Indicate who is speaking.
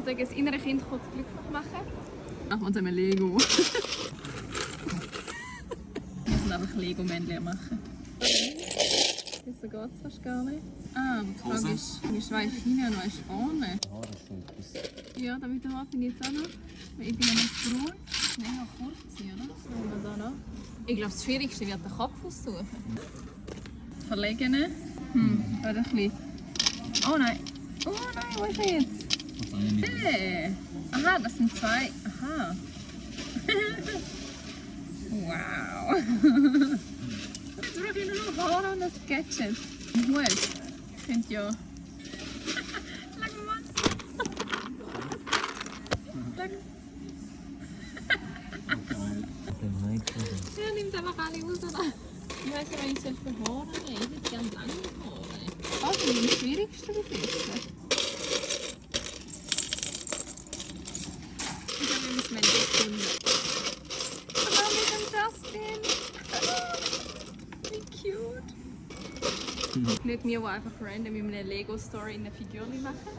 Speaker 1: sagen, das innere Kind kurz glücklich machen.
Speaker 2: Machen wir uns einmal Lego. Wir müssen einfach Lego-Männchen machen.
Speaker 1: Besser geht es fast gar nicht.
Speaker 2: Ah, aber die Frage ist, wie schweif hinten und weisst vorne?
Speaker 3: Ja, das ist schon etwas.
Speaker 2: Ja, damit habe ich jetzt auch noch. Weil ich bin ja nicht braun. Mega kurz, oder?
Speaker 1: Schauen wir da noch. Ich glaube, das Schwierigste wird den Kopf aussuchen.
Speaker 2: Verlegene. Oder ein bisschen. Oh nein! Oh nein, wo ist er jetzt?
Speaker 3: Was eine mit.
Speaker 2: Hey. Aha, das sind zwei. Aha. Wow. Jetzt wirklich nur noch Haare und das Gadget. Ein Hut. Ich finde ja. Lang mal. Lang.
Speaker 1: Er nimmt einfach alle raus. Oder? Ich weiß ja, wenn ich für Haare habe. Ich hätte gerne lange Haare.
Speaker 2: Was ist das Schwierigste bis jetzt?
Speaker 1: Ich habe nämlich meine gefunden.
Speaker 2: Warum ist denn das denn?
Speaker 1: Wie cute. Nicht mir, die einfach random in einer Lego-Store in eine Figur machen.